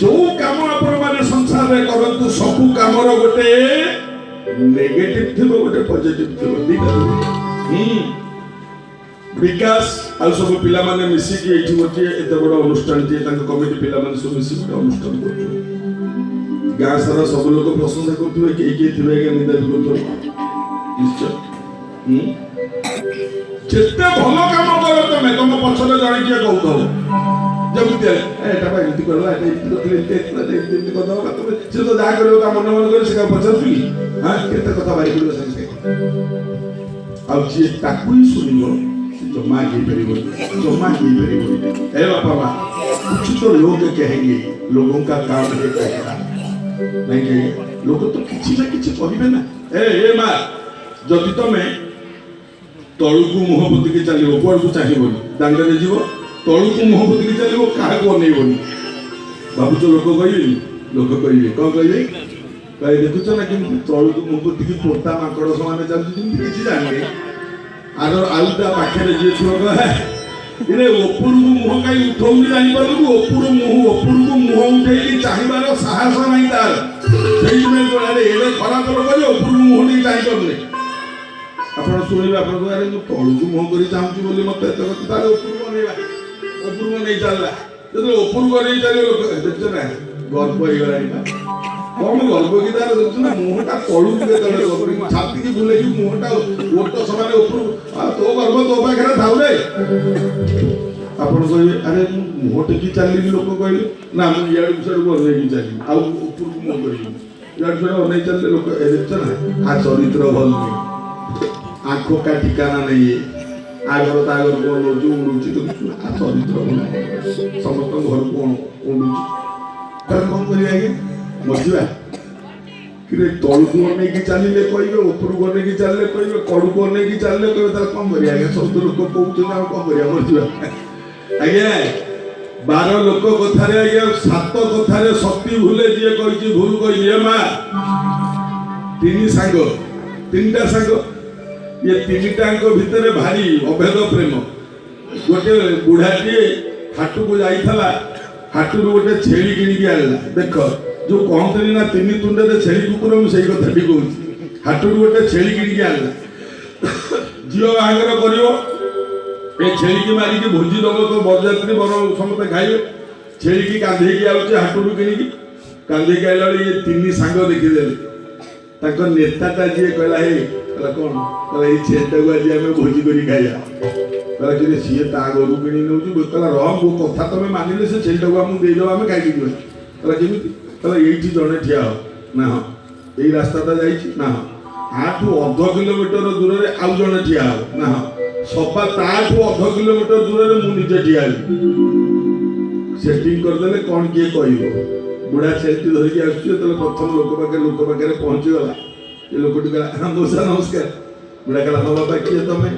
ଯୋଉ କାମ ଆପଣମାନେ ସଂସାରରେ କରନ୍ତୁ, ସବୁ କାମର ଗୋଟେ ନେଗେଟିଭ ଥିବ, ଗୋଟେ ପଜିଟିଭ ଥିବ, ଦିଟା ଥିବ। ବିକାଶ ଆଉ ସବୁ ପିଲାମାନେ ମିଶିକି ଏଇଠି ଗୋଟିଏ ଏତେ ବଡ ଅନୁଷ୍ଠାନଟିଏ, ତାଙ୍କ କମିଟି ପିଲାମାନେ ସବୁ ମିଶିକି ଗୋଟେ ଅନୁଷ୍ଠାନ କରୁଛନ୍ତି। ଗାଁ ସାରା ସବୁ ଲୋକ ପ୍ରଶଂସା କରୁଥିବେ, କେହି କେହି ଥିବେ ଆଜ୍ଞା ନିନ୍ଦା ବି କରୁଥିବେ ନିଶ୍ଚୟ। ଯେତେ ଭଲ କାମ କର ତମେ, ତମ ପଛରେ ଜଣେ କିଏ କହୁଥିବ, ଯେମିତି ଏଟା ବା ଏମିତି କରିଲା, ଏଟା ଏମିତି କରିଥିଲେ, ଏମିତି ହେଇଥିଲା, ଏଟା ଏମିତି ଏମିତି କରିଦବ ତମେ। ସେ ତ ଯାହା କରିବ ତା ମନେ ମନେ କରିବ, ସେ କାହାକୁ ପଚାରୁଛୁ କି? ହଁ, କେତେ କଥା ବାହାରି ପଡ଼ିବ ସାଙ୍ଗେ ସାଙ୍ଗେ। ଆଉ ଯିଏ ତାକୁ ହିଁ ଶୁଣିବ, ସେ ଜମା ଆଗେଇ ପାରିବନି, ଜମା ଆଗେଇ ପାରିବନି। ଏ ବାପା ମା, कुछ तो लोग कहेंगे, लोगों का काम है कहना। ନାଇଁ କି ଲୋକ ତ କିଛି ନା କିଛି କହିବେ ନା। ଏ ଏ ମା, ଯଦି ତମେ ତଳକୁ ମୁହଁ ପୋତିକି ଚାଲିବ, କୁଆଡ଼କୁ ଚାହିଁବନି, ଦାଣ୍ଡରେ ଯିବ, ତଳକୁ ମୁହଁ ପୋତିକି ଚାଲିବ, କାହାକୁ ଅନେଇବନି, ଭାବୁଛ ଲୋକ କହିବେନି? ଲୋକ କହିବେ। କଣ କହିବେ? କହିବେ, ଦେଖୁଛ ନା କେମିତି ତଳକୁ ମୁହଁ ପୋତିକି ପୋତା ମାଙ୍କଡ଼ ସମାନ ଚାଲୁଛି, ଯେମିତି କିଛି ଜାଣିନି। ଆର ଆଉ ତା ପାଖରେ ଯିଏ ଥିବ କହେ, ଇରେ ଉପରକୁ ମୁହଁ କାହିଁ ଉଠଉନି ଜାଣିପାରୁନୁ? ଉପରକୁ ମୁହଁ ଉଠେଇକି ଚାହିଁବାର ସାହସ ନାହିଁ ତାର। ସେଇଥିପାଇଁ କହିଲେ, ଆରେ ଏଡ଼େ ଖରାପ ଲୋକ ଯେ ଉପରକୁ ମୁହଁ ଟିକେ ଚାହିଁପାରୁନି। ଆପଣ ଶୁଣିବେ, ଆପଣ କହିବେ, ଆରେ ମୁଁ ତଳକୁ ମୁହଁ କରି ଚାହୁଁଛି ବୋଲି ମତେ ଏତେ କଥା। ତାହେଲେ ଉପରକୁ ଅନେଇବା। ଉପରକୁ ଅନେଇ ଚାଲିଲା। ଯେତେବେଳେ ଉପରକୁ ଅନେଇ ଚାଲିବ, ଲୋକ, ଦେଖୁଛ ନା ଗର୍ବ ହେଇଗଲାଣି ବା, କମ ଗର୍ବ କି ତାର, ଦେଖୁଛୁ ନା ମୁହଁଟା ତଳକୁ କେତେବେଳେ ଗର୍ବ, ଛାତିକି ବୁଲେଇକି ମୁହଁଟା ଓଟ ସମାନ ଉପରକୁ। ଆଉ ତୋ ଗର୍ବ ତୋ ପାଖରେ ଥାଉ ରେ। ଆପଣ କହିବେ, ଆରେ ମୁଁ ମୁହଁ ଟେକି ଚାଲିବି, ଲୋକ କହିଲେ ନା, ମୁଁ ଇଆଡ଼କୁ ସିଆଡ଼କୁ ଅନେଇକି ଚାଲିବି, ଆଉ ଉପରକୁ ମୁହଁ କରିବି। ଇଆଡ଼ୁ ସିଆଡ଼ୁ ଅନେଇ ଚାଲିଲେ ଲୋକ, ଏ ଦେଖୁଛ ନା ଆ ଚରିତ୍ର ଭଲ ନାହିଁ, आंखों का ठिकाना नहीं है, ଆ ଘର ତା ଘରକୁ ଅନଉଛି, ଉଡୁଛି, ଦେଖୁଛୁ ଆ ଚରିତ୍ର ଭଲ ନାହିଁ, ସମସ୍ତଙ୍କ ଘରକୁ ଉଡୁଛି। ତାହେଲେ କଣ କରିବା ଆଜ୍ଞା? ମରିଯିବା କିରେ? ତଳକୁ ଅନେଇକି ଚାଲିଲେ କହିବେ, ଉପରକୁ ଅନେଇକି ଚାଲିଲେ କହିବେ, କଡ଼କୁ ଅନେଇକି ଚାଲିଲେ କହିବେ। ତାହେଲେ କଣ କରିବା ଆଜ୍ଞା? ସବୁ ତ ଲୋକ କହୁଛନ୍ତି, ଆଉ କଣ କରିବା? ମରିଯିବା ଆଜ୍ଞା? 12 ଲୋକ କଥାରେ ଆଜ୍ଞା, ସାତ କଥାରେ ସତୀ ଭୁଲେ, ଯିଏ କହିଛି ଭୁଲ କହିଛି। ଏ ମା, ତିନି ସାଙ୍ଗ, ତିନିଟା ସାଙ୍ଗ, ଇଏ ତିନିଟାଙ୍କ ଭିତରେ ଭାରି ଅଭେଦ ପ୍ରେମ। ଗୋଟେ ବୁଢ଼ାଟିଏ ହାଟକୁ ଯାଇଥିଲା, ହାଟରୁ ଗୋଟେ ଛେଳି କିଣିକି ଆଣିଲା। ଦେଖ, ଯୋଉ କହନ୍ତିନି ନା ତିନି ତୁଣ୍ଡରେ ଛେଳି କୁକୁର, ମୁଁ ସେଇ କଥାଟି କହୁଛି। ହାଟରୁ ଗୋଟେ ଛେଳି କିଣିକି ଆଣିଲା, ଝିଅ ବାହାଘର କରିବ। ଏ ଛେଳିକି ମାରିକି ଭୋଜି ଦବ ତ, ବରଯାତ୍ରୀ ବର ସମସ୍ତେ ଖାଇବେ। ଛେଳିକି କାନ୍ଧେଇକି ଆଉଛି ହାଟରୁ କିଣିକି। କାନ୍ଧେଇକି ଆଇଲା ବେଳେ ଇଏ ତିନି ସାଙ୍ଗ ଦେଖିଦେଲେ। ତାଙ୍କ ନେତାଟା ଯିଏ କହିଲା, ହେ, କହିଲା କଣ? କହିଲା, ଏଇ ଛେଳିଟାକୁ ଆଜି ଆମେ ଭୋଜି କରି ଖାଇବା। କହିଲା, କିରେ, ସିଏ ତା ଘରୁ କିଣି ନେଉଛି। କହିଲା, ରହ, ମୋ କଥା ତମେ ମାନିଲେ ସେ ଛେଳିଟାକୁ ଆମକୁ ଦେଇଦେବ, ଆମେ ଖାଇକି ଯିବା। କହିଲା, କେମିତି? କହିଲା, ଏଇଠି ଜଣେ ଠିଆ ହବ ନା? ହଁ। ଏଇ ରାସ୍ତାଟା ଯାଇଛି ନା? ହଁ। ଆଠୁ ଅଧ କିଲୋମିଟର ଦୂରରେ ଆଉ ଜଣେ ଠିଆ ହବ ନା? ହଁ। ସବା ତାଠୁ ଅଧ କିଲୋମିଟର ଦୂରରେ ମୁଁ ନିଜେ ଠିଆ ହେବି। ସେଟିଂ କରିଦେଲେ କ'ଣ କିଏ କହିବ? ବୁଢ଼ା ଛେଳିଟି ଧରିକି ଆସୁଛି। ଯେତେବେଳେ ପ୍ରଥମ ଲୋକ ପାଖରେ ପହଞ୍ଚିଗଲା, ଏ ଲୋକଟି କହିଲା, ହଁ ମଉସା, ନମସ୍କାର। ବୁଢ଼ା କହିଲା, ହଁ ବାପା, କିଏ ତମେ?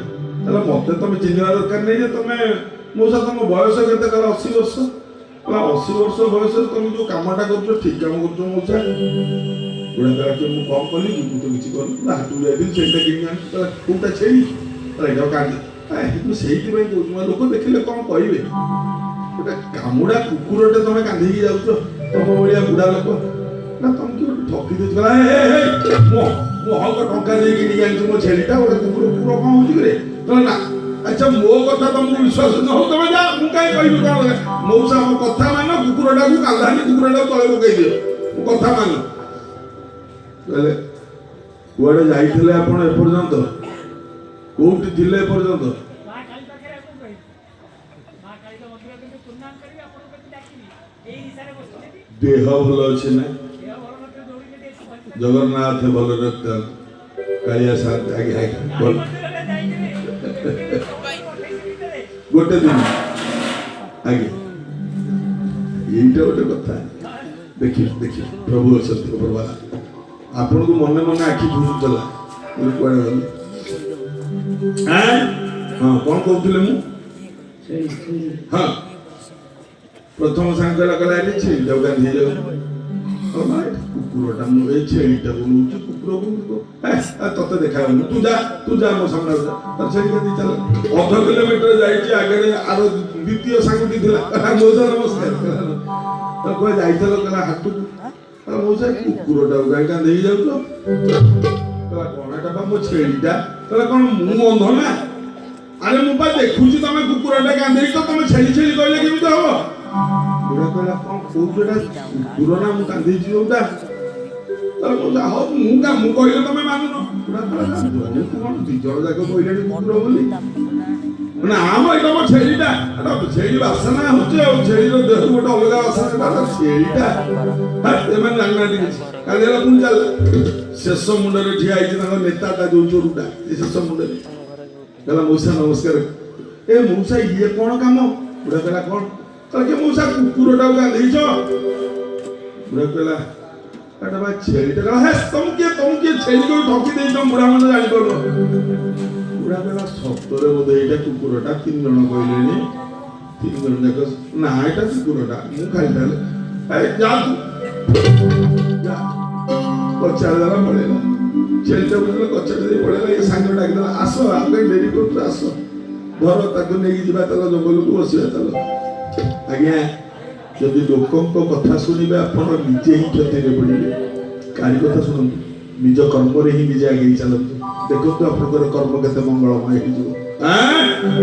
କହିଲା, ମତେ ତମେ ଚିହ୍ନିବା ଦରକାର ନାହିଁ ଯେ ତମେ। ମଉସା, ତମ ବୟସ କେତେ? କହିଲା, 80 ବର୍ଷ। କହିଲା, 80 ବର୍ଷ ବୟସରେ ତମେ ଯୋଉ କାମଟା କରୁଛ, ଠିକ କାମ କରୁଛ ମଉସା? ବୁଢ଼ା କହିଲା, କି ମୁଁ କଣ କଲି କି? ମୁଁ ତ କିଛି କରୁନି। ହାଟକୁ ଯାଇଥିଲି, ଛେଳିଟା କିଣିକି ଆଣିଛି। କହିଲା, କୋଉଟା ଛେଳି? କହିଲା, ଏଇଟା କାନ୍ଦି। ମୁଁ ସେଇଥିପାଇଁ କହୁଛି, ମୋ ଲୋକ ଦେଖିଲେ କଣ କହିବେ? ଗୋଟେ କାମୁଡ଼ା କୁକୁରଟେ ତମେ କାନ୍ଧେଇକି ଯାଉଛ, ତମ ଭଳିଆ ବୁଢ଼ା ଲୋକ ନା, ତମେ କି ଗୋଟେ ଠକି ଦେଇଛୁ। କହିଲା, ହେ ହେ, ମୁଁ ହକ ଟଙ୍କା ଦେଇକି କିଣିକି ଆଣିଛି ମୋ ଛେଳିଟା, ଗୋଟେ କୁକୁର କୁକୁର କଣ ହଉଛି କିରେ? କହିଲା, ନା, ଆଚ୍ଛା, ମୋ କଥା ତମକୁ ବିଶ୍ୱାସ ନ ହଉ, ତମେ ଯା, ମୁଁ କାହିଁ କହିବି କଣ? ମଉସା, ମୋ କଥା ମାନ, କୁକୁରଟାକୁ କାନ୍ଧାନି, କୁକୁରଟାକୁ ତଳେ ପକେଇ ଦିଅ, ମୋ କଥା ମାନ। କହିଲେ, କୁଆଡ଼େ ଯାଇଥିଲେ ଆପଣ ଏପର୍ଯ୍ୟନ୍ତ? କୋଉଠି ଥିଲେ ଏପର୍ଯ୍ୟନ୍ତ? ମା କାଳୀ ପାଖରେ। ଆଉ କଣ କହିବି? ମା କାଳୀଙ୍କ ମନ୍ଦିର କିନ୍ତୁ ପ୍ରଣାମ କରିବି, ଆପଣଙ୍କୁ କେତେ ଡାକିବି, ଏଇ ହିସାବରେ ବସିଛନ୍ତି। ଦେହ ଭଲ ଅଛି ନା? ଦେହ ଭଲ ନଥିଲେ ଦୌଡ଼ିକି ଏଠି ପହଞ୍ଚି। ଜଗନ୍ନାଥ ଭଲ ରଖିଥାନ୍ତୁ, କାଳିଆ ସାନ୍ତ। ଆଜ୍ଞା ଆଜ୍ଞା, ଭଲ। କାଳୀ ମନ୍ଦିରରେ ଯାଇଥିଲି 28 ଭିତରେ। ଗୋଟେ ଦିନ ଆଜ୍ଞା, ଏଇଟା ଗୋଟେ କଥା। ଦେଖିବ ଦେଖିବ, ପ୍ରଭୁ ଅଛନ୍ତି ଉପରବାଲା। ଆପଣଙ୍କୁ ମନେ ମନେ ଆଖି ଖୋଜୁଥିଲା, ମୁଁ କୁଆଡ଼େ ଗଲି? ଆଁ? ହଁ, କଣ କହୁଥିଲେ ମୁଁ? ହଁ, ପ୍ରଥମ ସାଙ୍ଗ କହିଲା, କହିଲା, ଏଠି ଛେଳିଟାକୁ କାନ୍ଧେଇ ଯାଉଛି। ମା, ଏଠି କୁକୁରଟା, ମୁଁ ଏଇ ଛେଳିଟାକୁ ନଉଛି, କୁକୁର କେମିତି? ତତେ ଦେଖାଯାଉନି, ତୁ ଯା, ତୁ ଯା, ମୋ ସାମ୍ନାରେ ଯା। ତାର ଛେଳି କାନ୍ଧେଇ ଚାଲ। ଅଧ କିଲୋମିଟର ଯାଇଛି, ଆଗରେ ଆର ଦ୍ୱିତୀୟ ସାଙ୍ଗଟି ଥିଲା। କହିଲା, ମଉସା ନମସ୍କାର। କହିଲା, ତ କୁଆ ଯାଇଥିଲ? କହିଲା, ହାଟକୁ। କହିଲା, ମଉସା, କୁକୁରଟାକୁ କାହିଁ କାନ୍ଧେଇ ଯାଉଛ? କହିଲା, କଣ? ଏଟା ବା ମୋ ଛେଳିଟା। କହିଲା, କଣ ମୁଁ ଅନ୍ଧ ନା? ଆରେ ମୁଁ ବା ଦେଖୁଛି ତମେ କୁକୁରଟା କାନ୍ଧେଇଛ, ତମେ ଛେଳି ଛେଳି କହିଲେ କେମିତି ହବ? ବୁଢା କହିଲା, କଣ କହୁଛୁ? ଏଟା କୁକୁର ନା ମୁଁ କାନ୍ଧେଇଛି ଯୋଉଟା? ତାହେଲେ କହୁଛି, ହଉ, ମୁଁ କା ମୁଁ କହିଲେ ତମେ ମାନୁନ। ବୁଢା କହିଲା, ଜଣକୁ କଣ 2 ଜଣ ଯାକ କହିଲେଣି କୁକୁର ବୋଲି। ନା ଆମ ଏଇଟା ମୋ ଛେଳିଟା, ଏଟା ଛେଳି ବାସନା ହଉଛି ଆଉ ଛେଳିର ଦେହରୁ ଗୋଟେ ଅଲଗା ବାସନା, ଏଟା ଛେଳିଟା। ଏମାନେ ଜାଣିନାହାନ୍ତି କିଛି। କାଲି ହେଲା, ପୁଣି ଚାଲିଲା। ଶେଷ ମୁଣ୍ଡରେ ଠିଆ ହେଇଛି ତାଙ୍କ ନେତାଟା, ଯୋଉ ଚୋରୁଟା, ଏ ଶେଷ ମୁଣ୍ଡରେ। କହିଲା, ମଉସା ନମସ୍କାର। ଏ ମଉସା, ଇଏ କଣ କାମ? ବୁଢା କହିଲା, କଣ? କହିଲା କି, ମଉସା, କୁକୁରଟାକୁ କାନ୍ଧେଇଛ। ବୁଢା କହିଲା, ଏଟା ବା ଛେଳିଟା। କହିଲା, ହେ, ତମକୁ କିଏ ଛେଳି କରି ଠକି ଦେଇଛ? ବୁଢା ମାନେ ଜାଣିପାରୁନ। ବୁଢା କହିଲା, ସତରେ ବୋଧେ ଏଇଟା କୁକୁରଟା, 3 ଜଣ କହିଲେଣି, 3 ଜଣ ଯାକ। ନା, ଏଇଟା କୁକୁରଟା, ମୁଁ ଖାଲି ତାହେଲେ। ଏ ଯା, ତୁ ଯା। କଚାଡ଼ି ଦେଲା, ପଳେଇଲା। ଛେଳିଟା ବୁଝିଲା, କଚାଡ଼ି ଦେଇ ପଳେଇଲା। ଇଏ ସାଙ୍ଗ ଡାକିଦେଲା, ଆସ, ଆଉ କାହିଁ ଡେରି କରୁଛୁ? ଆସ, ଧର ତାକୁ, ନେଇକି ଯିବା ଚାଲ, ଜଙ୍ଗଲକୁ ବସିବା ଚାଲ। ଆଜ୍ଞା, ଯଦି ଲୋକଙ୍କ କଥା ଶୁଣିବେ, ଆପଣ ନିଜେ ହିଁ କ୍ଷତିରେ ପଡ଼ିବେ। କାହାରି କଥା ଶୁଣନ୍ତୁ, ନିଜ କର୍ମରେ ହିଁ ନିଜେ ଆଗେଇ ଚାଲନ୍ତୁ। ଦେଖନ୍ତୁ ଆପଣଙ୍କର କର୍ମ କେତେ ମଙ୍ଗଳମୟ ହେଇଯିବ। ଆଁ?